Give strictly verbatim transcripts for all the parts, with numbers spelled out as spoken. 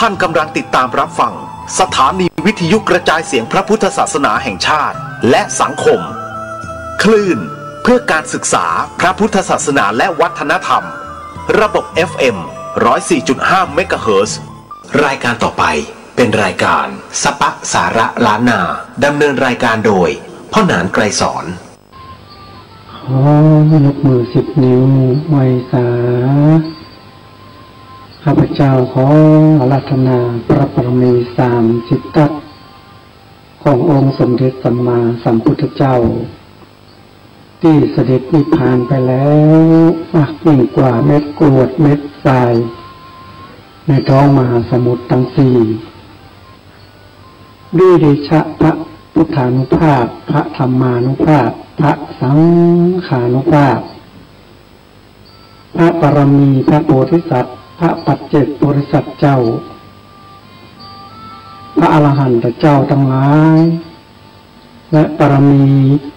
ท่านกำลังติดตามรับฟังสถานีวิทยุกระจายเสียงพระพุทธศาสนาแห่งชาติและสังคม คลื่นเพื่อการศึกษาพระพุทธศาสนาและวัฒนธรรม ระบบ เอฟ เอ็ม ร้อยสี่จุดห้า เมกะเฮิรตซ์ รายการต่อไปเป็นรายการสปะสาระล้านนา ดำเนินรายการโดย พ่อหนานไกรสอน ขอยกมือสิบนิ้วไหว้สา ข้าพเจ้าขออาราธนาพระบารมีสามสิทธัตถ์ขององค์สมเด็จสัมมาสัมพุทธเจ้า ตี้เสด็จนิพพานไปแล้ว มากยิ่งกว่าเม็ดกรวดเม็ดทราย ในท้องมหาสมุทรทั้งสี่ ด้วยเดชะพระพุทธานุภาพ พระธรรมานุภาพ พระสังฆานุภาพ พระบารมีพระโพธิสัตว์ พระปัจเจกโพธิสัตว์เจ้า พระอรหันตเจ้าทั้งหลาย และบารมี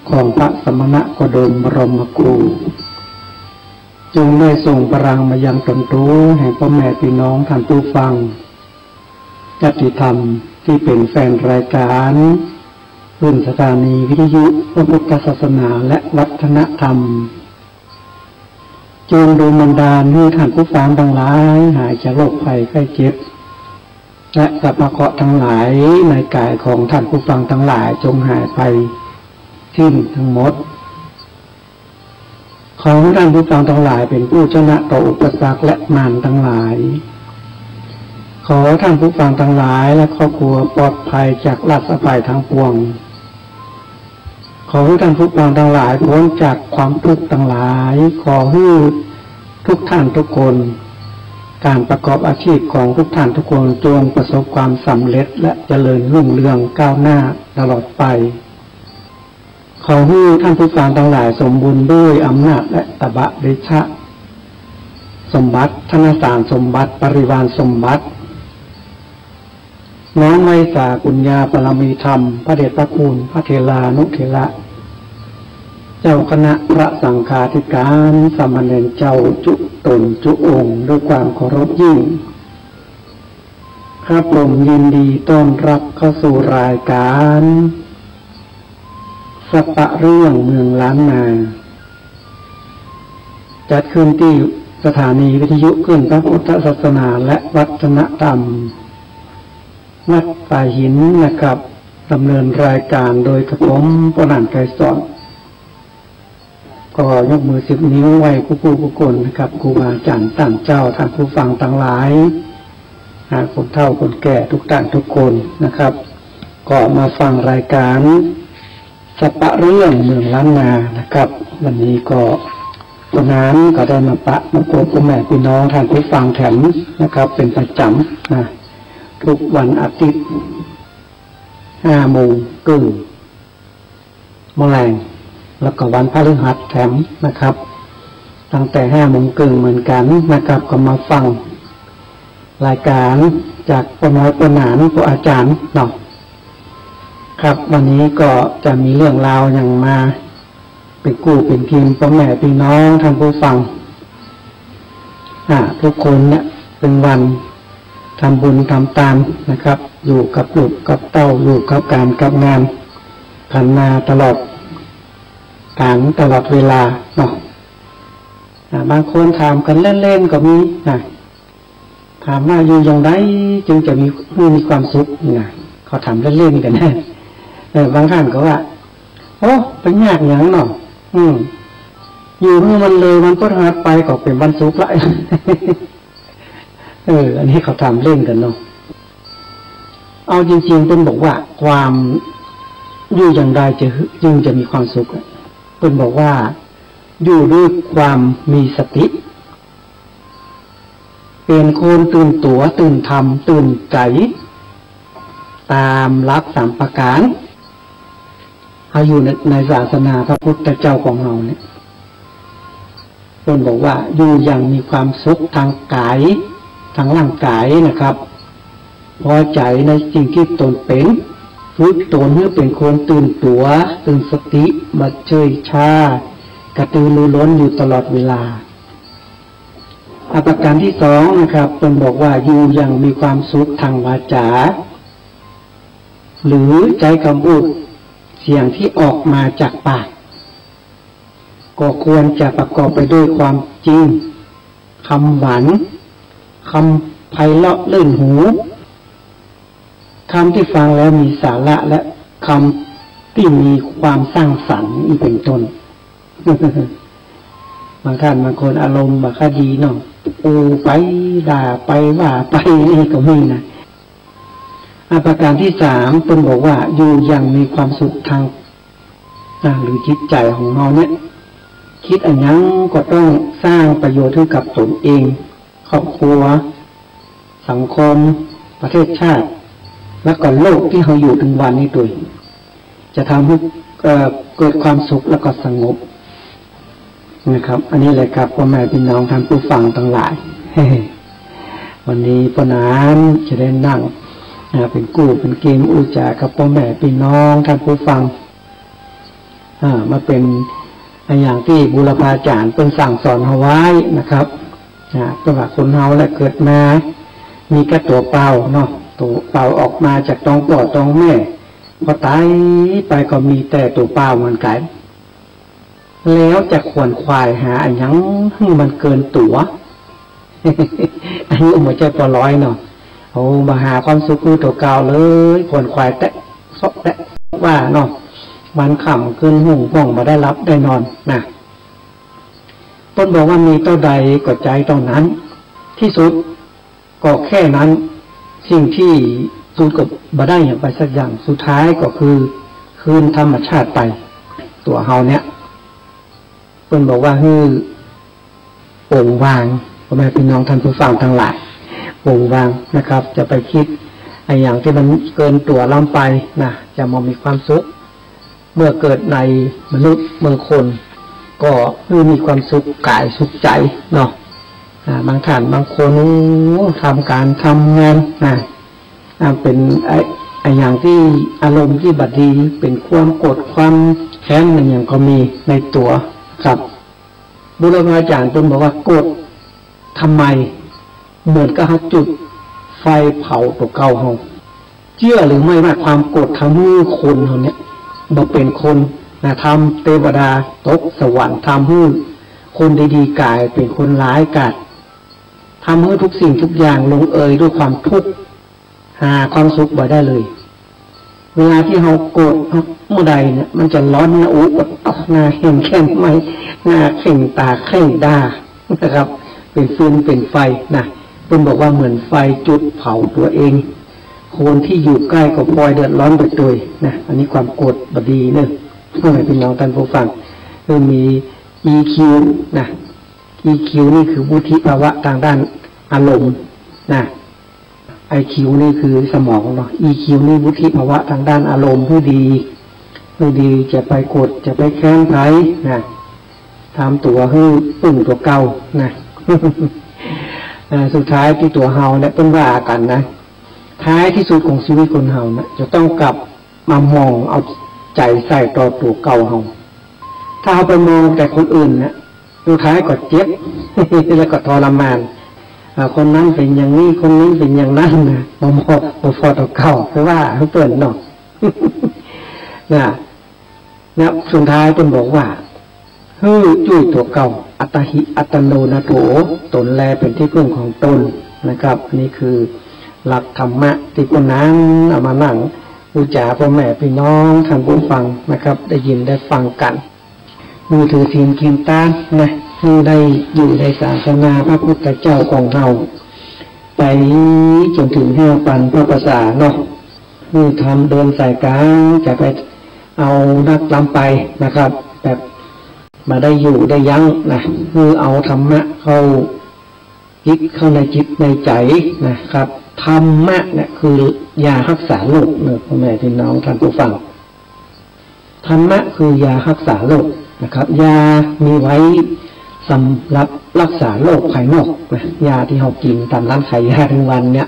ของพระสมณโคดมบรมครู จงได้ส่งพลังมายังตนโตแห่งพ่อแม่พี่น้องท่านผู้ฟัง ญาติธรรมที่เป็นแฟนรายการ คลื่นสถานีวิทยุพระพุทธศาสนาและวัฒนธรรม จงดลบันดาลให้ท่านผู้ฟังทั้งหลายหายจากโรคภัยไข้เจ็บ และสรรพเคราะห์ทั้งหลายในกายของท่านผู้ฟังทั้งหลายจงหายไปสิ้นทั้งหมด ขอให้ท่านผู้ฟังทั้งหลายเป็นผู้ชนะต่ออุปสรรคและมารทั้งหลาย ขอท่านผู้ฟังทั้งหลายและครอบครัวปลอดภัยจากราชภัยทั้งปวง ขอให้ท่านผู้ฟังทั้งหลายพ้นจากความทุกข์ทั้งหลาย ขอให้ทุกท่านทุกคน การประกอบอาชีพของทุกท่านทุกคนจงประสบความสำเร็จและเจริญรุ่งเรืองก้าวหน้าตลอดไป ขอให้ท่านผู้ฟังทั้งหลายสมบูรณ์ด้วยอำนาจและตบะเดชะ สมบัติ ธนสารสมบัติ บริวารสมบัติ น้อมไหว้สาปุญญาบารมีธรรม พระเดชพระคุณพระเถรานุเถระ เจ้าคณะพระสังฆาธิการ สามเณรเจ้าจุ๊ต๋นจุ๊องค์ ด้วยความเคารพยิ่ง ครับผม ยินดีต้อนรับเข้าสู่รายการ สปะเรื่องเมืองล้านนา จัดขึ้นที่สถานีวิทยุคลื่นพระพุทธศาสนาและวัฒนธรรม วัดป่าหินนะครับ ดำเนินรายการโดยกระผม พ่อหนานไกรสอน ก็ยกมือสิบนิ้วไหว้กู้ๆ กู้คนนะครับ ครูบาอาจ๋ารย์ต้านเจ้า ท่านผู้ฟังตังหลาย อ่า คนเฒ่าคนแก่ทุกต้านทุกคนนะครับ ก็มาฟังรายก๋าน สะปะเรื่องเมืองล้านนานะครับ วันนี้ก็ป้อหนานก็ได้มาปะมาปบป้อแม่ปี้น้องต้านผู้ฟังแถมนะครับ เป๋นประจ๋ำนะ กู้วันอาทิตย์ ห้าโมงเกิ่ง เมื่อแลง แล้วก็วันพฤหัสแถมนะครับ ตั้งแต่ห้าโมงเกิ่งเหมือนกั๋นนะครับ ก็มาฟังรายก๋านจากป้อน้อยป้อหนานป้ออาจ๋ารย์เนาะ ครับ วันนี้ก็จะมีเรื่องราวหยังมาเป๋นกู้เป๋นเกมป้อแม่ปี้น้องต้านผู้ฟัง อ่า กู้คนเนี่ยเป๋นวันทำบุญทำตานนะครับ อยู่กับลูกกับเต้า อยู่กับก๋านกับงาน หันหน้าตลอดก๋าลตลอดเวลาเนาะ อ่า บางคนถามกั๋นเล่นๆ ก็มีนะ ถามว่าอยู่อย่างใดจึงจะมี มีความสุขนะ เขาถามเล่นๆ กั๋นนะ เออ บางต้านก็ว่า โอ้ ไปยากหยังเนาะ อืม อยู่หื้อมันเลยวันพฤหัสไปก็เป๋นวันศุกร์ละ เออ อันนี้เขาถามเล่นกั๋นเนาะ เอาจริงๆ เปิ้นบอกว่าความ อยู่อย่างใดจะ จึงจะมีความสุขอะ เปิ้นบอกว่า อยู่ด้วยความมีสติ เป๋นคนตื่นตั๋ว ตื่นธรรม ตื่นใจ๋ ต๋ามหลักสามประก๋าน เฮาอยู่ใน ในศาสนาพระพุทธเจ้าของเฮาเนี่ย เปิ้นบอกว่าอยู่อย่างมีความสุขตางก๋าย ตางร่างก๋ายนะครับ พอใจ๋ในสิ่งตี้ตนเป๋น ฝึกตนหื้อเป๋นคนตื่นตั๋ว ตื่นสติ บ่เฉยชา กระตือรือร้นอยู่ตลอดเวลา อ่ะ ประก๋านตี้สองนะครับ เปิ้นบอกว่าอยู่อย่างมีความสุขตางวาจ๋า หรือใจ๊กำอู้ เสียงตี้ออกมาจากปาก ก็ควรจะประกอบไปด้วยความจริง กำหวาน กำไพเราะลื่นหู กำตี้ฟังแล้วมีสาระ และกำตี้มีความสร้างสรรค์ อี้เป๋นต้น บางต้านบางคนอารมณ์บ่ค่อยดีเนาะ อู้ไปด่าไปว่าไปนี่ก็มีนะ อ่ะ ประก๋านตี้สาม เปิ้นบอกว่าอยู่อย่างมีความสุขตาง อ่า หรือจิตใจ๋ของเฮาเนี่ย กึ๊ดอะหยังก็ต้องสร้างประโยชน์หื้อกับตนเอง ครอบครัว สังคม ประเทศชาติ แล้วก็โลกตี้เฮาอยู่ตึงวันนี้ตวย จะทำหื้อ เอ่อ เกิดความสุขแล้วก็สงบนะครับ อันนี้แหละครับ ป้อแม่ปี้น้องต้านผู้ฟังตังหลาย วันนี้ป้อหนานจะได้นั่ง อ่า เป๋นกู้เป๋นเกมอู้จ๋ากับป้อแม่ปี้น้องต้านผู้ฟัง อ่า มาเป๋นอะหยังตี้บูรพาจ๋ารย์เปิ้นสั่งสอนเฮาไว้นะครับ อ่า เปิ้นว่าคนเฮาเนี่ยเกิดมา มีแค่ตั๋วเปล่าเนาะ ตั๋วเปล่าออกมาจากต๊องป้อต๊องแม่ พอต๋ายไปก็มีแต่ตั๋วเปล่าเหมือนกั๋น แล้วจะขวนขวายหาอะหยังหื้อมันเกินตั๋ว อายุบ่ใจ้ปอร้อยเนาะ โอ้ บ่หาความสุขหื้อตั๋วเก่าเลย ขวนขวายแต๊เซาะแต๊ว่าเนาะ วันค่ำคืนฮุ่งพ่องบ่ได้หลับได้นอนนะ เปิ้นบอกว่ามีเต้าใดก็ใจ๊เต้านั้น ตี้สุด ก็แค่นั้น สิ่งตี้สุดก็บ่ได้หยังไปสักอย่าง สุดท้ายก็คือคืนธรรมชาติไป ตั๋วเฮาเนี่ย เปิ้นบอกว่าหื้อโป่งวาง ป้อแม่ปี้น้องต้านผู้ฟังตังหลาย โป่งวางนะครับ จะไปกึ๊ดอะหยังตี้มันเกินตั๋วล้ำไปนะ จะบ่มีความสุข เมื่อเกิดในมนุษย์เมืองคน ก็หื้อมีความสุขก๋ายสุขใจ๋เนาะ อ่า บางต้านบางคน โอ้ ทำก๋านทำงานนะ อ่า เป๋นอะ อะหยังตี้อารมณ์ตี้บ่ดี เป๋นความโกรธความแค้นอะหยังก็มีในตั๋วครับ บูรพาจ๋ารย์เปิ้นบอกว่าโกรธทำไม เหมือนกับเฮาจุดไฟเผาตั๋วเก่าเฮา เจื้อหรือไม่ว่าความโกรธทำหื้อคนเฮาเนี่ย บ่เป๋นคนนะ ทำเตวดาตกสวรรค์ ทำหื้อคนดีๆ ก๋ายเป๋นคนร้ายกาจ ทำหื้อทุกสิ่งทุกอย่างลงเอยด้วยความทุกข์ หาความสุขบ่ได้เลย เวลาตี้เฮาโกรธเมื่อใดเนี่ย มันจะฮ้อนหน้าอก หน้าแห้งแก้มไหม้ หน้าเข่งต๋าเข่งดานะครับ เป๋นฟืนเป๋นไฟนะ เปิ้นบอกว่าเหมือนไฟจุดเผาตั๋วเอง คนตี้อยู่ใก้ก็ปล่อยเดือดฮ้อนไปตวยนะ อันนี้ความโกรธบ่ดีเนาะ พ่อแม่พี่น้องท่านผู้ฟัง เออ มี อี คิว นะ อี คิว นี่คือวุฒิภาวะตางด้านอารมณ์นะ ไอ คิว นี่คือสมองเนาะ อี คิว นี่วุฒิภาวะตางด้านอารมณ์หื้อดี หื้อดี จะไปโกรธ จะไปแค้นใผนะ ทำตั๋วหื้อปึ้งตั๋วเก่านะ อ่า สุดท้ายตี้ตั๋วเฮาเนี่ย เปิ้นว่ากั๋นนะ ท้ายตี้สุดของจีวิตคนเฮานะ จะต้องกลับมามองเอาใจ๋ใส่ต่อตั๋วเก่าเฮา ถ้าเฮาไปมองแต่คนอื่นนะ สุดท้ายก็เจ็บ แล้วก็ทรมาน อ่า คนนั้นเป๋นอย่างนี้ คนนี้เป๋นอย่างนั้นนะ บ่พอ บ่พอตั๋วเก่า ไปว่าหื้อเปิ้นเนาะ นะ นะ สุดท้ายเปิ้นบอกว่า หื้อจุ้ยตั๋วเก่า อัตตาหิ อัตตาโนนาโถ ตนแลเป๋นตี้เปิ้งของตนนะครับ นี่คือหลักธรรมะตี้เปิ้นนั่งเอามานั่งอุจจาพ่อแม่พี่น้องท่านผู้ฟังนะครับ ได้ยินได้ฟังกั๋น หื้อถือศีลกิ๋นตานนะ หื้อได้อยู่ในศาสนาพระพุทธเจ้าของเฮา ไปจ๋นเถิงห้าปันพรรษาเนาะ หื้อทำเดินสายก๋าง จะไปเอานักล้ำไปนะครับ แบบบ่ได้อยู่ได้ยั้งนะ หื้อเอาธรรมะเข้า จิตเข้าในจิตในใจ๋นะครับ ธรรมะเนี่ยคือยาฮักษาโรคเนาะ พ่อแม่พี่น้องท่านผู้ฟัง ธรรมะคือยาฮักษาโรคนะครับ ยามีไว้สำหรับฮักษาโรคภายนอกนะ ยาตี้เฮากิ๋นต๋ามร้านขายยาตึงวันเนี่ย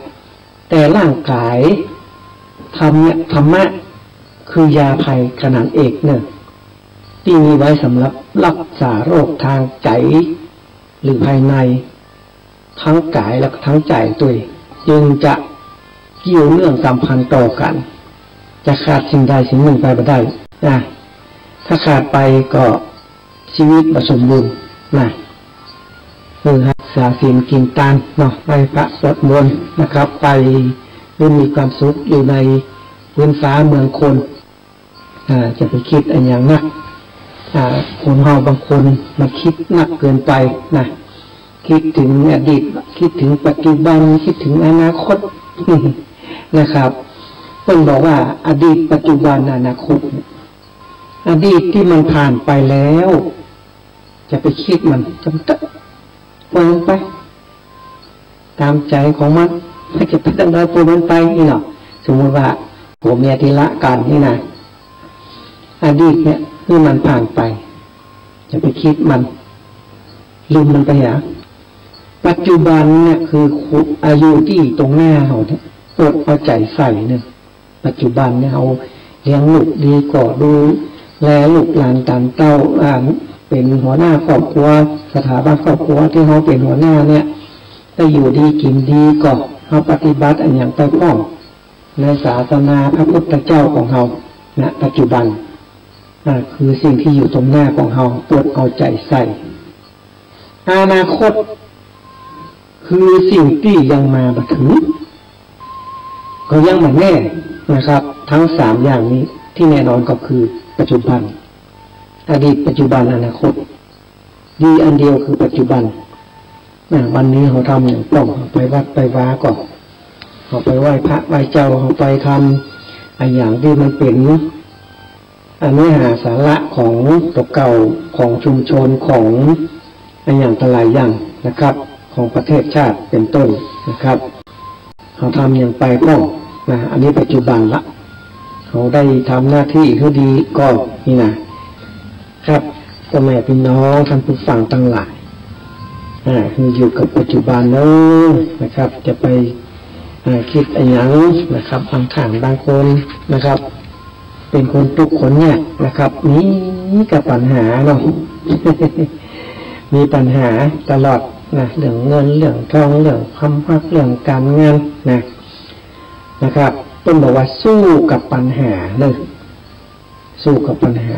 แต่ร่างก๋าย ธรรมเนี่ย ธรรมะคือยาภัยขนานเอกเนาะ ตี้มีไว้สำหรับฮักษาโรคตางใจ๋ หรือภายใน ตึงก๋ายและตึงใจ๋ตวย จึงจะเกี่ยวเนื่องสัมพันธ์ต่อกั๋น จะขาดสิ่งใดสิ่งนึ่งไปบ่ได้นะ ถ้าขาดไปก็จีวิตบ่สมบูรณ์นะ คือฮักษาศีลกิ๋นตานเนาะ ไหว้พระสวดมนต์นะครับ ไปหื้อมีความสุขอยู่ในพื้นฟ้าเมืองคน อ่า จะไปกึ๊ดอะหยังนัก อ่า คนเฮาบางคนมันกึ๊ดนักเกินไปนะ กึ๊ดเถิงอดีต กึ๊ดเถิงปัจจุบัน กึ๊ดเถิงอนาคต นะครับ เปิ้นบอกว่าอดีต ปัจจุบัน อนาคต อดีตตี้มันผ่านไปแล้ว จะไปกึ๊ดมัน จำเต๊อะ ปล่อยมันไป ต๋ามใจ๋ของมัน หื้อจะไปตางใดปล่อยมันไปนี่เนาะ สมมุติว่าผัวเมียตี้ละกั๋นนี่นะ อดีตเนี่ยหื้อมันผ่านไป จะไปกึ๊ดมัน ลืมมันไปเหีย ปัจจุบันเนี่ยคืออายุตี้ตรงหน้าเฮาเนี่ย อดเอาใจ๋ใส่เนาะ ปัจจุบันเนี่ยเฮาเลี้ยงลูกดีก่อ ดูแลลูกหลานต๋ามเต้า อ่า เป๋นหัวหน้าครอบครัว สถาบันครอบครัวตี้เฮาเป๋นหัวหน้าเนี่ย ได้อยู่ดีกิ๋นดีก่อ เฮาปฏิบัติอะหยังไปพ่อง ในศาสนาพระพุทธเจ้าของเฮา ณ ปัจจุบัน อ่า คือสิ่งตี้อยู่ตรงหน้าของเฮา อดเอาใจ๋ใส่ อนาคต คือสิ่งตี้ยังมาบ่เถิง ก็ยังบ่แน่นะครับ ตึงสามอย่างนี้ ตี้แน่นอนก็คือปัจจุบัน อดีต ปัจจุบัน อนาคต ดีอันเดียวคือปัจจุบัน นะ วันนี้เฮาทำหยังพ่อง เฮาไปวัดไปวาก่อ เฮาไปไหว้พระไหว้เจ้า เฮาไปทำอะหยังตี้มันเป๋น อ่า เนื้อหาสาระของตั๋วเก่า ของชุมชน ของอะหยังตะหลายอย่างนะครับ ของประเทศชาติเป๋นต้นนะครับ เฮาทำหยังไปพ่องนะ อันนี้ปัจจุบันละ เฮาได้ทำหน้าตี้หื้อดีก่อนี่นะ ครับ พ่อแม่พี่น้องท่านผู้ฟังตังหลาย อ่า หื้ออยู่กับปัจจุบันเนาะนะครับ จะไป อ่า กึ๊ดอะหยังนะครับ บางท่านบางคนนะครับ เป๋นคนตุ๊กข์คนยากนะครับ มีแต่ปัญหาเนาะ มีปัญหาตลอดนะ เรื่องเงิน เรื่องทอง เรื่องความฮัก เรื่องก๋านงานนะ นะครับ เปิ้นบอกว่าสู้กับปัญหาเนาะ สู้กับปัญหา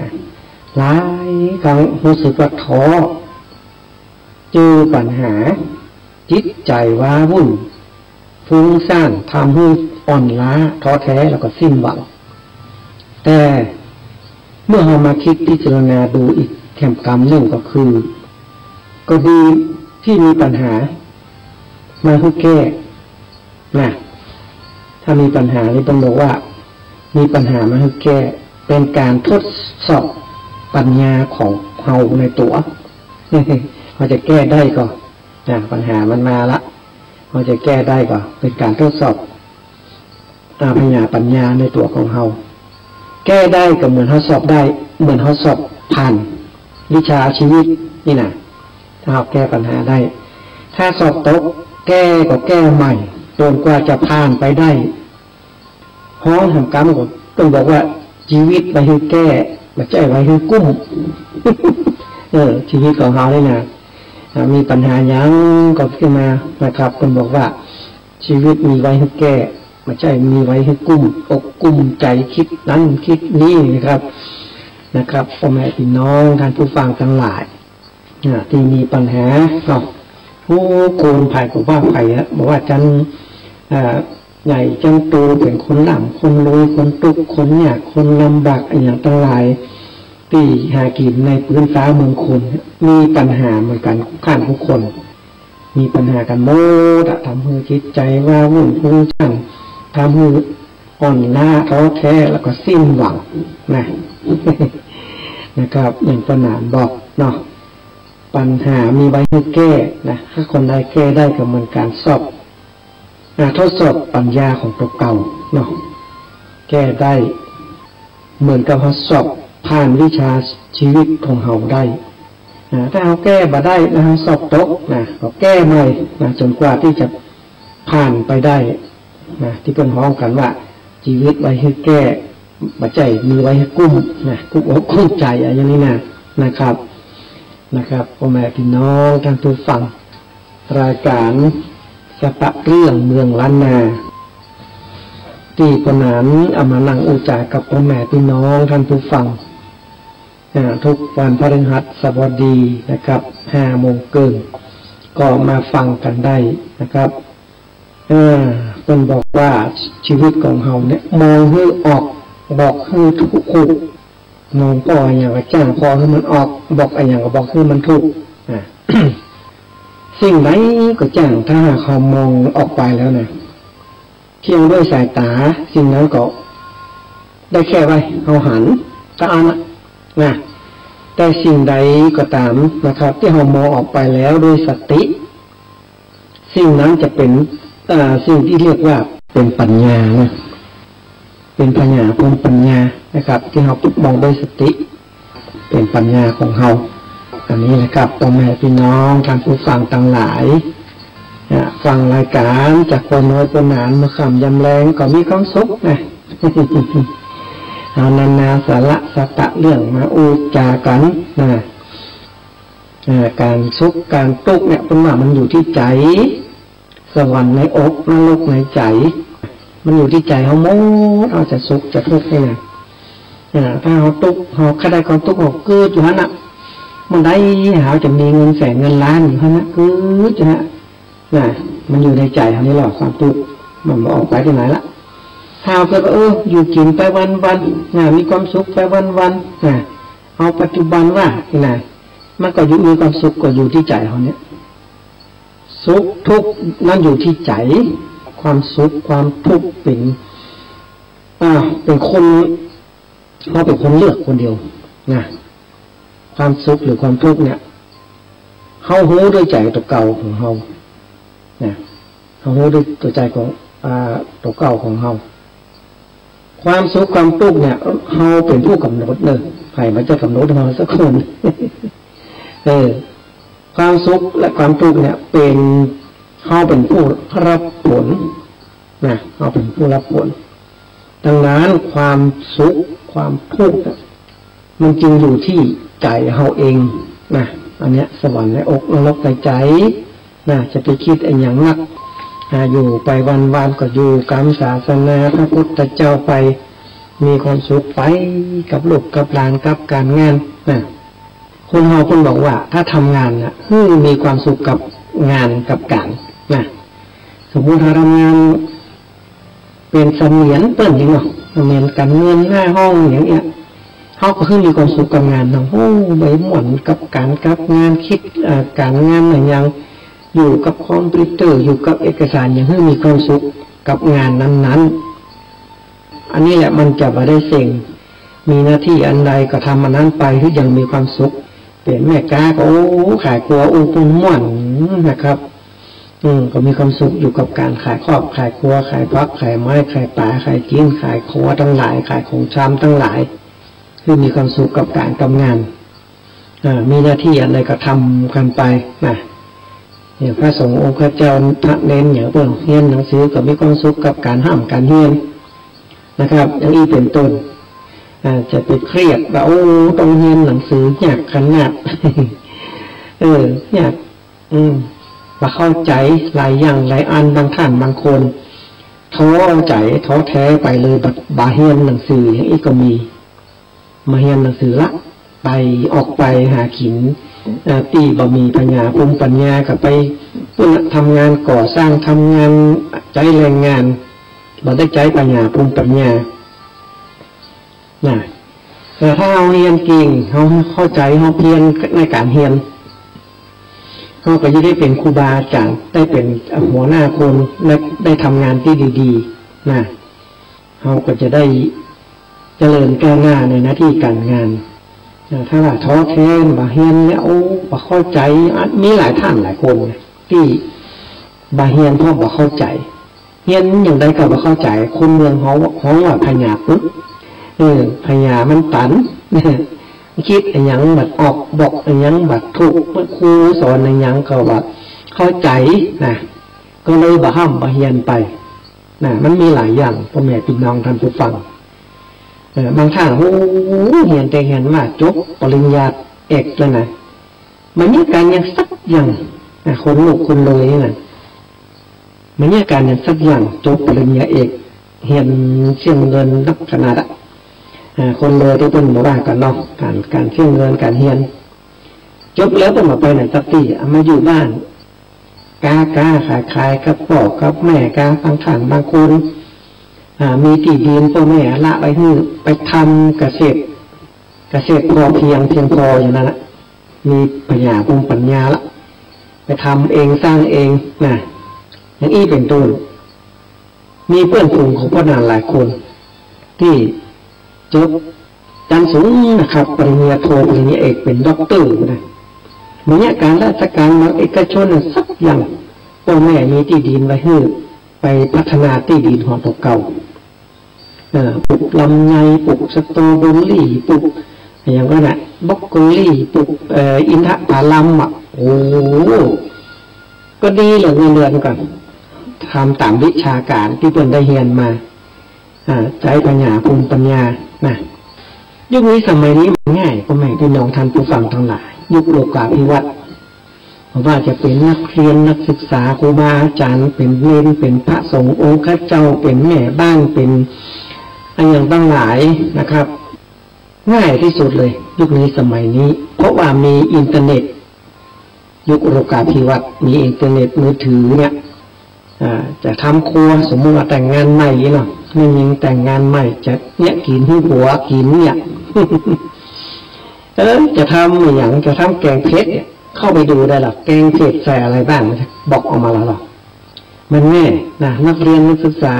หลายครั้งฮู้สึกว่าท้อ เจอปัญหา จิตใจ๋ว้าวุ่น ฟุ้งซ่าน ทำหื้ออ่อนล้า ท้อแท้ แล้วก็สิ้นหวัง แต่เมื่อเฮามาคิดพิจารณาดูอีกแหมกำนึ่งก็คือ ก็ดีตี้มีปัญหามาหื้อแก้นะ ถ้ามีปัญหานี่เปิ้นบอกว่ามีปัญหามาหื้อแก้ เป๋นก๋านทดสอบปัญญาของเฮาในตั๋ว เฮาจะแก้ได้ก่อ นะ ปัญหามันมาละ เฮาจะแก้ได้ก่อ เป๋นก๋านทดสอบ อา ปัญญา ปัญญาในตั๋วของเฮา แก้ได้ก็เหมือนเฮาสอบได้ เหมือนเฮาสอบผ่านวิชาชีวิตนี่นะ ถ้าเฮาแก้ปัญหาได้ ถ้าสอบตก แก้ก็แก้ใหม่ จ๋นกว่าจะผ่านไปได้ ฮ้องแหมกำก็ต้องบอกว่า จีวิตไว้หื้อแก้ บ่ใจ้ไว้หื้อกุ้ม เออ จีวิตของเฮานี่นะ อ่า มีปัญหาหยังก็ขึ้นมานะครับ เปิ้นบอกว่า จีวิตมีไว้หื้อแก้ บ่ใจ้มีไว้หื้อกุ้มอกกุ้มใจ๋ กึ๊ดนั้นกึ๊ดนี้นะครับ นะครับ ป้อแม่ปี้น้องต้านผู้ฟังตังหลาย อ่า ตี้มีปัญหาเนาะ ฮู้คนใผก็ว่าใผอะ บ่ว่าจั้น อ่า ใหญ่จั้นโต เป๋นคนร่ำคนรวย คนตุ๊กข์คนยาก คนลำบาก อะหยังตังหลาย ตี้หากิ๋นในปื๊นฟ้าเมืองคน มีปัญหาเหมือนกั๋น ก้านกู้คน มีปัญหากั๋นหมดอะ ทำหื้อจิตใจ๋ว้าวุ่นฟุ้งซ่าน ทำหื้ออ่อนล้าท้อแท้ แล้วก็สิ้นหวังนะ นะครับ อย่างป้อหนานบอกเนาะ ปัญหามีไว้หื้อแก้นะ ถ้าคนใดแก้ได้ก็เหมือนก๋านสอบ อ่า ทดสอบปัญญาของตั๋วเก่าเนาะ แก้ได้เหมือนกับเฮาสอบผ่านวิชาชีวิตของเฮาได้ อ่า ถ้าเฮาแก้บ่ได้นะ เฮาสอบตกนะ ก็แก้ใหม่นะ จ๋นกว่าตี้จะผ่านไปได้นะ ตี้เปิ้นฮ้องกั๋นว่า จีวิตไว้หื้อแก้ บ่ใจ้มีไว้หื้อกุ้มนะ กุ้มอกกุ้มใจ๋อะ อย่างนี้นะ นะครับ นะครับ ป้อแม่ปี้น้องต้านผู้ฟัง รายก๋านสะปะเรื่องเมืองล้านนา ตี้ป้อหนานเอามานั่งอู้จ๋ากับป้อแม่ปี้น้องต้านผู้ฟัง อ่า ทุกวันพฤหัสบดีนะครับ ห้าโมงเกิ่ง ก็มาฟังกั๋นได้นะครับ อ่า เปิ้นบอกว่าจีวิตของเฮาเนี่ย มองหื้อออก บอกหื้อถูก มองป้ออะหยังก็จ้างป้อหื้อมันออก บอกอะหยังก็บอกหื้อมันถูก อ่า สิ่งใดก็จ้าง ถ้าหากเฮามองออกไปแล้วนะ เพียงด้วยสายต๋า สิ่งนั้นก็ได้แค่ว่าเฮาหันเต้าอั้นนะ นะ แต่สิ่งใดก็ต๋ามนะครับ ตี้เฮามองออกไปแล้วด้วยสติ สิ่งนั้นจะเป๋น อ่า สิ่งตี้เรียกว่าเป๋นปัญญานะ เป๋นปัญญา เป๋นปัญญานะครับ ตี้เฮามองด้วยสติ เป๋นปัญญาของเฮา อันนี้นะครับ ป้อแม่ปี้น้องต้านผู้ฟังตังหลาย อ่า ฟังรายก๋านจากป้อน้อยป้อหนาน เมื่อค่ำยามแลงก็มีความสุขนะ เอานานาสาระสะปะเรื่องมาอู้จ๋ากั๋นนะ อ่า ก๋านสุขก๋านตุ๊กข์เนี่ย เปิ้นว่ามันอยู่ตี้ใจ๋ สวรรค์ในอก นรกในใจ๋ มันอยู่ตี้ใจ๋เฮาหมด เฮาจะสุขจะตุ๊กข์นี่นะ อ่า ถ้าเฮาตุ๊กข์ เฮาใค่ได้ความตุ๊กข์ เฮากึ๊ดอยู่หั้นน่ะ เมื่อใดเฮาจะมีเงินแสนเงินล้านอยู่หั้นน่ะ กึ๊ดอยู่หั้นน่ะ มันอยู่ในใจ๋เฮานี่แหละ ความตุ๊กข์ มันบ่ออกไปตี้ไหนละ ถ้าเฮาเกิดว่า เออ อยู่กิ๋นไปวันๆ นะ มีความสุขไปวันๆ นะ เอาปัจจุบันว่า นี่นะ มันก็อยู่ มีความสุขก็อยู่ตี้ใจ๋เฮาเนี่ย สุขทุกข์นั้นอยู่ตี้ใจ๋ ความสุขความตุ๊กข์เป๋น อ่า เป๋นคน เฮาเป๋นคนเลือกคนเดียวนะ ความสุขหรือความตุ๊กข์เนี่ย เฮาฮู้ด้วยใจ๋ตั๋วเก่าของเฮานะ เฮาฮู้ด้วยตั๋วใจ๋ของ อ่า ตั๋วเก่าของเฮา ความสุขความตุ๊กข์เนี่ย เฮาเป๋นผู้ก๋ำหนดเน่อ ใผบ่ใจ้ก๋ำหนดเฮาสักคน เออ ความสุขและความตุ๊กข์เนี่ย เป๋น เฮาเป๋นผู้รับผลนะ เฮาเป๋นผู้รับผล ดังนั้นความสุขความตุ๊กข์น่ะ มันจึงอยู่ตี้ใจ๋เฮาเองนะ อันเนี้ย สวรรค์ในอก นรกในใจ๋นะ จะไปกึ๊ดอะหยังนัก อ่า อยู่ไปวันๆ ก็อยู่กำศาสนาพระพุทธเจ้าไป มีความสุขไปกับลูกกับหลาน กับก๋านงานนะ คนเฮาเปิ้นบอกว่า ถ้าทำงานน่ะ หื้อมีความสุขกับงานกับก๋านนะ สมมุติเฮาทำงานเป๋นเสมียนเปิ้นนี่เนาะ เหมือนก๋านเงินหน้าห้องอย่างเนี้ย เฮาก็หื้อมีความสุขกับงานเนาะ โอ้ ไปม่วนกับก๋านกับงาน กึ๊ด เอ่อ ก๋านงานอะหยัง อยู่กับคอมพิวเตอร์ อยู่กับเอกสาร อย่างหื้อมีความสุขกับงานนั้นๆ อันนี้แหละมันจะบ่ได้เซ็ง มีหน้าตี้อันใดก็ทำอันนั้นไป หื้ออย่างมีความสุข เป๋นแม่ก๊าก็ โอ้ ขายครัว โอ้ ม่วนนะครับ อืม ก็มีความสุขอยู่กับก๋านขายครอบขายครัว ขายผักขายไม้ ขายป๋า ขายจิ๊น ขายครัวตังหลาย ขายของชำตังหลาย หื้อมีความสุขกับก๋านกับงาน อ่า มีหน้าตี้อันใดก็ทำกั๋นไปนะ เนี่ย พระสงฆ์องค์ข้าเจ้าเน้นอย่างเปิ้นเฮียนหนังสือก็มีความสุขกับก๋านฮ่ำก๋านเฮียนนะครับ อย่างอี้เป๋นต้น อ่า จะไปเครียดว่า โอ้ ต้องเฮียนหนังสือยากขนาด เออ ยาก อืม บ่เข้าใจ๋หลายอย่างหลายอัน บางท่านบางคนท้อใจ๋ท้อแท้ไปเลย บ่ บ่เฮียนหนังสือ อย่างอี้ก็มี บ่เฮียนหนังสือละ ไป ออกไปหากิ๋น เอ่อ ตี้บ่มีปัญญาภูมิปัญญา ก็ไปปุ้นละ ทำงานก่อสร้าง ทำงานใจ๊แรงงาน บ่ได้ใจ๊ปัญญาภูมิปัญญา นะ แต่ถ้าเฮาเฮียนเก่ง เฮาเข้าใจ๋ เฮาเพียรในก๋านเฮียน เฮาก็จะได้เป๋นครูบาอาจ๋ารย์ ได้เป๋นหัวหน้าคน ได้ ได้ทำงานตี้ดีๆ นะ เฮาก็จะได้เจริญก้าวหน้าในหน้าตี้ก๋านงาน นะ ถ้าว่าท้อแท้ บ่เฮียนแล้ว โอ้ บ่เข้าใจ๋ อ่ะ มีหลายท่านหลายคนนะ ตี้บ่เฮียนเพราะบ่เข้าใจ๋ เฮียนอย่างใดก็บ่เข้าใจ๋ คนเมืองฮ้อง ฮ้องว่าผญาปึก เออ ผญามันตัน กึ๊ดอะหยังบ่ออก บอกอะหยังบ่ถูก ครูสอนอะหยังก็บ่เข้าใจ๋นะ ก็เลยบ่ฮ่ำบ่เฮียนไปนะ มันมีหลายอย่าง ป้อแม่ปี้น้องท่านผู้ฟัง เออ บางท่าน โอ้ เฮียนแต่เฮียนมา จบปริญญาเอกแล้วนะ บ่เยียะก๋านหยังสักอย่าง อ่ะ คนลูกคนเลยนี่นะ บ่เยียะก๋านหยังสักอย่าง จบปริญญาเอก เฮียนเสี้ยงเงินนักขนาดอะ อ่า คนเลยตี้เปิ้นบ่ว่ากั๋นเนาะ ก๋าน ก๋านเสี้ยงเงิน ก๋านเฮียน จบแล้วเปิ้นบ่ไปไหนสักตี้ เอามาอยู่บ้าน ก๊า ก๊า ขาย ขายกับป้อกับแม่ ก๊า บางท่านบางคน อ่า มีตี้ดิน ป้อแม่ละไว้หื้อ ไปทำเกษตร เกษตรพอเพียง เพียงพออย่างนั้นละ มีปัญญา ภูมิปัญญาละ ไปทำเอง สร้างเองนะ อย่างอี้เป๋นต้น มีเปื้อนฝูงของป้อหนานหลายคน ตี้จบชั้นสูงนะครับ ปริญญาโท ปริญญาเอก เป๋นด็อกเตอร์นะ บ่เยียะก๋านราชก๋าน ภาคเอกชนน่ะสักอย่าง ป้อแม่มีตี้ดินไว้หื้อ ไปพัฒนาตี้ดินของตั๋วเก่า เอ่อ ปลูกลำไย ปลูกสตรอเบอรี่ ปลูกอะหยังก็นะ บรอกโคลี ปลูก เอ่อ อินทผลัมอะ โอ้ ก็ดีเหลือเงินเดือนก่อน ทำต๋ามวิชาก๋านตี้เปิ้นได้เฮียนมา อ่า ใจ๊ปัญญา ภูมิปัญญานะ ยุคนี้สมัยนี้มันง่าย ป้อแม่ปี้น้องท่านผู้ฟังตังหลาย ยุคโลกาภิวัตน์ บ่ว่าจะเป๋นนักเฮียน นักศึกษา ครูบาอาจ๋ารย์ เป๋นเณร เป๋นพระสงฆ์องค์ข้าเจ้า เป๋นแม่บ้าน เป๋นอะหยังตังหลายนะครับ ง่ายตี้สุดเลย ยุคนี้สมัยนี้ เพราะว่ามีอินเทอร์เน็ต ยุคโลกาภิวัตน์ มีอินเทอร์เน็ต มือถือเนี่ย อ่า จะทำครัว สมมุติว่าแต่งงานใหม่นี่เนาะ แม่ญิงแต่งงานใหม่ จะเยียะกิ๋นหื้อผัวกิ๋นเนี่ย เออ จะทำอะหยัง จะทำแก๋งเผ็ดเนี่ย เข้าไปดูได้ละ แก๋งเผ็ดใส่อะไรบ้าง บอกออกมาแล้วละ มันง่ายนะ นักเฮียนนักศึกษา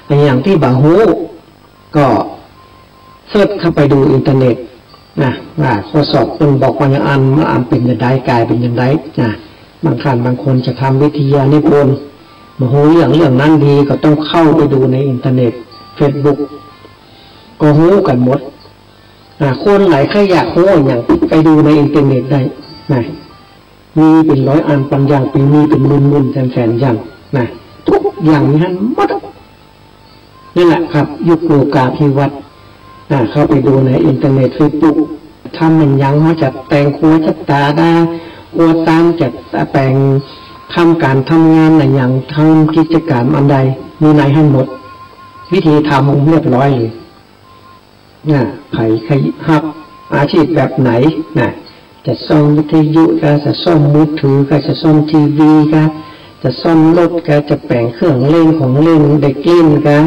อะหยังตี้บ่ฮู้ ก็เซิร์ชเข้าไปดูอินเทอร์เน็ตนะ ว่าข้อสอบเปิ้นบอกว่าอย่างอั้น มันเป๋นอย่างใด ก๋ายเป๋นอย่างใดนะ บางท่านบางคนจะทำวิทยานิพนธ์ บ่ฮู้เรื่อง เรื่องนั้นดี ก็ต้องเข้าไปดูในอินเทอร์เน็ต เฟซบุ๊ก ก็ฮู้กั๋นหมด อ่า คนไหนใค่อยากฮู้อะหยัง ไปดูในอินเทอร์เน็ตได้นะ มีเป๋นร้อยอันปันอย่าง เป๋น มีเป๋นหมื่นๆ แสนๆ อย่างนะ กู้อย่างมีหั้นหมด นั่นแหละครับ ยุคโลกาภิวัตน์ อ่า เข้าไปดูในอินเทอร์เน็ต เฟซบุ๊ก ทำอะหยัง เฮาจะแต่งครัวจะตาดา ครัวตาน จะแต่ง ทำก๋านทำงานอะหยัง ทำกิจก๋รรมอันใด มีในหั้นหมด วิธีทำเรียบร้อยเลย นะ ใผใค่ฮับอาชีพแบบไหนนะ จะซ่อมวิทยุกา จะซ่อมมือถือกา จะซ่อมทีวีกา จะซ่อมรถกา จะแป๋งเครื่องเล่นของเล่นเด็กเล่นกา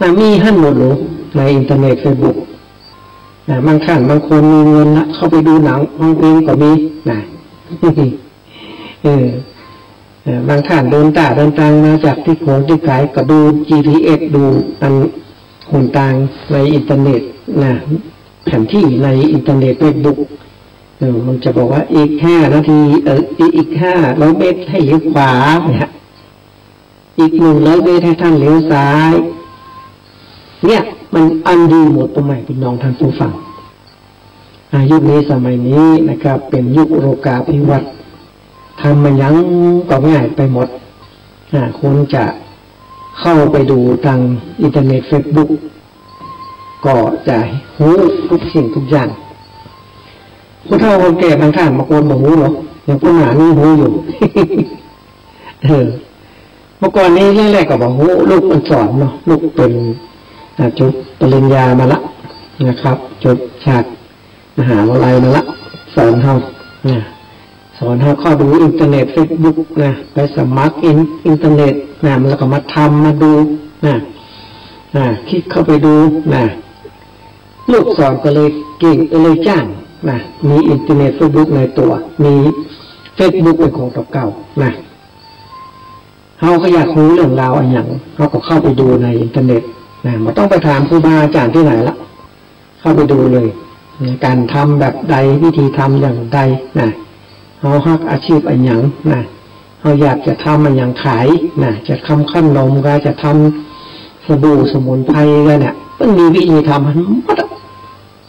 นะ มีหั้นหมดเลย ในอินเทอร์เน็ตเฟซบุ๊ก นะ บางท่านบางคนมีเงินละ เข้าไปดูหนังฟังเพลงก็มีนะ เออ เออ บางท่านเดินตาเดินตางมาจากตี้โขงตี้ก๋ายก็ดูจีพีเอส ดูอันหนตางในอินเทอร์เน็ตนะ แผนที่ในอินเทอร์เน็ตเฟซบุ๊ก เออ มันจะบอกว่าอีกห้านาที เออ อีก อีกห้าร้อยเมตรให้เลี้ยวขวาเนี่ย อีกหนึ่งร้อยเมตรให้ท่านเลี้ยวซ้าย เนี่ย มันอันดีหมด ป้อแม่ปี้น้องท่านผู้ฟัง อ่า ยุคนี้สมัยนี้นะครับ เป๋นยุคโลกาภิวัตน์ ทำอะหยังก็ง่ายไปหมด อ่า คนจะเข้าไปดูตางอินเทอร์เน็ตเฟซบุ๊ก ก็จะฮู้ทุกสิ่งทุกอย่าง ผู้เฒ่าคนแก่บางท่านบางคนบ่ฮู้หรอก อย่างป้อหนานนี่ฮู้อยู่ เออ เมื่อก่อนนี้แรกๆก็บ่ฮู้ ลูกมันสอนเนาะ ลูกเป๋น อ่า จบปริญญามาละนะครับ จบจากมหาวิทยาลัยมาละ สอนเฮานะ สอนเฮาเข้าดูอินเทอร์เน็ตเฟซบุ๊กนะ ไปสมัครอิน อินเทอร์เน็ตนะ แล้วก็มาทำมาดูนะ อ่า คลิกเข้าไปดูนะ ลูกสอนก็เลยเก่ง ก็เลยจ้างนะ มีอินเทอร์เน็ตเฟซบุ๊กในตั๋ว มีเฟซบุ๊กเป๋นของตั๋วเก่านะ เฮาก็อยากฮู้เรื่องราวอะหยัง เฮาก็เข้าไปดูในอินเทอร์เน็ตนะ บ่ต้องไปถามครูบาอาจ๋ารย์ตี้ไหนละ เข้าไปดูเลยนะ ก๋านทำแบบใด วิธีทำอย่างใดนะ เฮาฮักอาชีพอะหยังนะ เฮาอยากจะทำอะหยังขายนะ จะทำขนมก็ จะทำสบู่สมุนไพรก็เนี่ย มันมีวิธีทำหั้นหมดอะ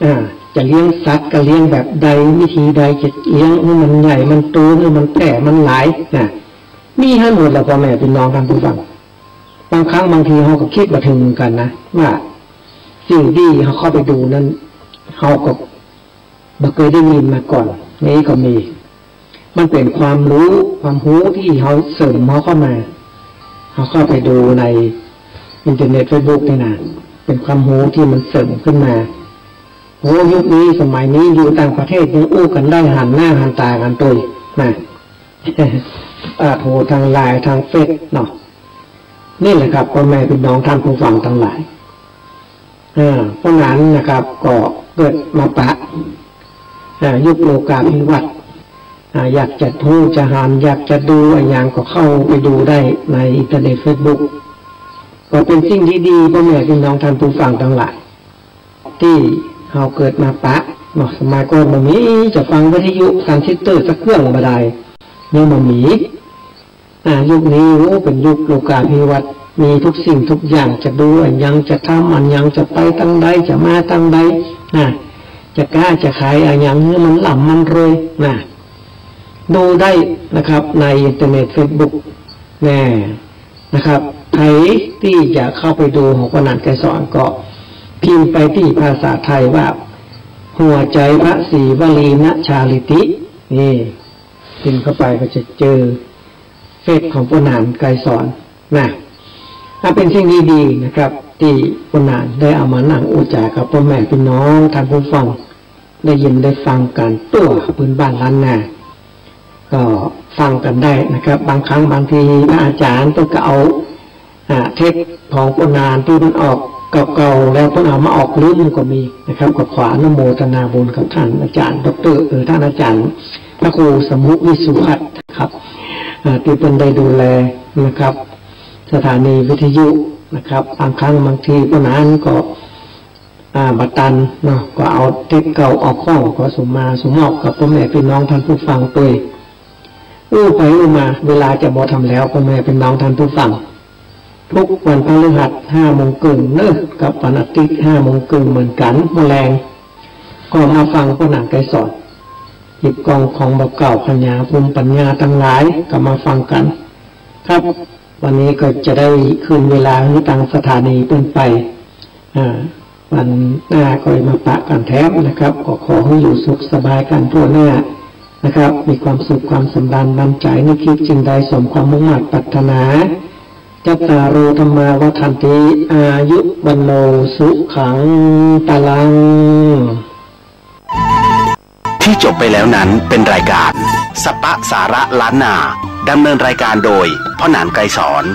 อ่า จะเลี้ยงสัตว์ก็เลี้ยงแบบใด วิธีใดจะเลี้ยงหื้อมันใหญ่ มันโต หื้อมันแพร่ มันหลายนะ มีหั้นหมดแหละ ป้อแม่ปี้น้องท่านผู้ฟัง บางครั้งบางทีเฮาก็กึ๊ดบ่เถิงเหมือนกั๋นนะ ว่าสิ่งตี้เฮาเข้าไปดูนั้น เฮาก็บ่เกยได้ยินมาก่อน นี่ก็มี มันเป๋นความฮู้ ความฮู้ตี้เฮาเสริมเฮาเข้ามา เฮาเข้าไปดูในอินเทอร์เน็ตเฟซบุ๊กนี่นะ เป๋นความฮู้ตี้มันเสริมขึ้นมา โอ้ ยุคนี้สมัยนี้อยู่ต่างประเทศยังอู้กั๋นได้ หันหน้าหันต๋ากั๋นตวยนะ อ่า โทรตางไลน์ตางเฟซเนาะ นี่แหละครับ ป้อแม่ปี้น้องท่านผู้ฟังตังหลาย อ่า ป้อหนานนะครับ ก็เกิดมาปะ อ่า ยุคโลกาภิวัตน์ อ่า อยากจะฮู้จะหัน อยากจะดูอะหยังก็เข้าไปดูได้ในอินเทอร์เน็ตเฟซบุ๊ก ก็เป๋นสิ่งตี้ดี ป้อแม่ปี้น้องท่านผู้ฟังตังหลาย ตี้เฮาเกิดมาปะเนาะ สมัยก่อนบ่มี จะฟังวิทยุทรานซิสเตอร์สักเครื่องบ่ได้ ยังบ่มี อ่า ยุคนี้ โอ้ เป๋นยุคโลกาภิวัตน์ มีทุกสิ่งทุกอย่าง จะดูอะหยัง จะทำอะหยัง จะไปตางใด จะมาตางใดนะ จะก๊าจะขายอะหยังหื้อมันร่ำมันรวยนะ ดูได้นะครับ ในอินเทอร์เน็ตเฟซบุ๊ก แน่ นะครับ ใผตี้จะเข้าไปดูของป้อหนานไกรสอนก็พิมพ์ไปตี้ภาษาไทยว่า หัวใจพระศรีวลีนชาลิติ นี่ พิมพ์เข้าไปก็จะเจอเฟซของป้อหนานไกรสอนนะ อ่ะ เป๋นสิ่งดีๆ นะครับ ตี้ป้อหนานได้เอามานั่งอู้จ๋ากับป้อแม่ปี้น้องท่านผู้ฟัง ได้ยินได้ฟังกั๋น ตั๋วปื้นบ้านล้านนา ก็ฟังกั๋นได้นะครับ บางครั้งบางทีพระอาจ๋ารย์เปิ้นก็เอา อ่า เทปของป้อหนานตี้มันออกเก่าๆ แล้วเปิ้นเอามาออกเล่มก็มีนะครับ ก็ขออนุโมทนาบุญกับท่านอาจ๋ารย์ด็อกเตอร์ เอ่อ ท่านอาจ๋ารย์พระครูสมุวิสุพัฒน์ครับ อ่า ตี้เปิ้นได้ดูแลนะครับ สถานีวิทยุนะครับ บางครั้งบางทีป้อหนานก็ อ่า บ่ตันเนาะ ก็เอาเทปเก่าออกข้อง ก็ส่งมาส่งมอบกับป้อแม่ปี้น้องท่านผู้ฟังตวย อู้ไปอู้มา เวลาจะหมดหำแล้ว ป้อแม่ปี้น้องท่านผู้ฟัง ทุกวันพฤหัสห้าโมงเกิ่งเนาะ กับวันอาทิตย์ห้าโมงเกิ่งเหมือนกั๋น เมื่อแลงก็มาฟังป้อหนานไกรสอน หยิบกองของบ่าเก่า ปัญญา ภูมิปัญญาตังหลาย ก็มาฟังกั๋นครับ วันนี้ก็จะได้คืนเวลาหื้อตางสถานีเปิ้นไป อ่า วันหน้าก็มาปะกั๋นแถมนะครับ ก็ขอหื้ออยู่สุขสบายกั๋นทั่วหน้านะครับ มีความสุขความสำราญบันใจ๋ นึกคิดสิ่งใดสมความมุ่งมาดปรารถนา จัตตาโร ธัมมา วัฑฒันติ อายุ วัณโณ สุขัง พลัง ที่จบไปแล้วนั้นเป็นรายการสปะสาระล้านนา ดำเนินรายการโดยพ่อหนานไกรสอน